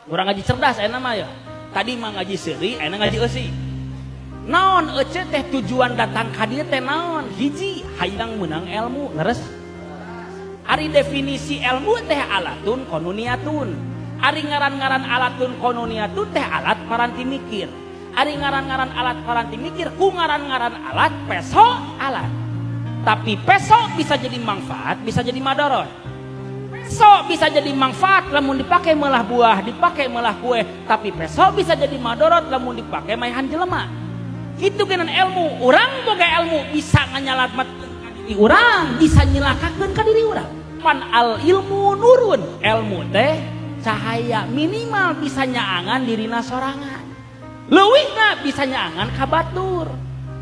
Urang ngaji cerdas ayeuna mah ya. Tadi mah ngaji seuri, ayeuna ngaji eusi. Naon ece teh tujuan datang ka dieu teh naon? Hiji, hayang menang ilmu, leres. Ari definisi ilmu teh alatun qonuniatun. Ari ngaran-ngaran alatun qonuniatun teh alat paranti mikir. Ari ngaran-ngaran alat paranti mikir ku ngaran-ngaran alat peso alat. Tapi peso bisa jadi manfaat, bisa jadi madorot. Peso bisa jadi manfaat lamun dipakai melah buah, dipakai melah kue, tapi peso bisa jadi madorot lamun dipakai maehan jelema. Kitu genan ilmu, urang boga ilmu bisa nganyalametkeun ka diri urang, bisa nyilakakeun ka diri urang. Pan al ilmu nurun, ilmu teh cahaya minimal bisa nyaangan dirina sorangan. Leuwihna bisa nyaangan ka batur.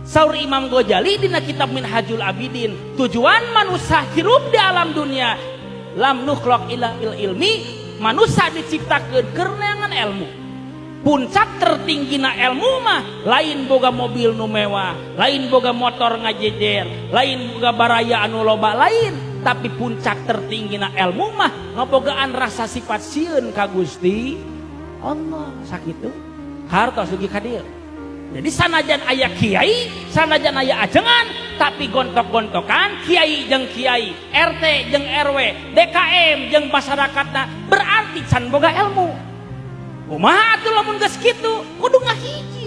Saur Imam Ghazali dina kitab Minhajul Abidin, tujuan manusia hirup di alam dunia lam nukhlaq illa ilmi, manusia diciptakeun keur neangan ilmu. Puncak tertinggina ilmu mah lain boga mobil nu mewah, lain boga motor ngajejer, lain boga baraya anu loba, lain, tapi puncak tertinggina ilmu mah ngabogaan rasa sifat sieun ka Gusti Allah. Sakitu hartos dugi ka dieu. Jadi sanajan aya kiai, sanajan aya ajengan, tapi gontok-gontokan kiai jeung kiai, RT jeung RW, DKM jeung masyarakatna berarti can boga ilmu. Kumaha atuh lamun geus kitu? Kudu ngahiji.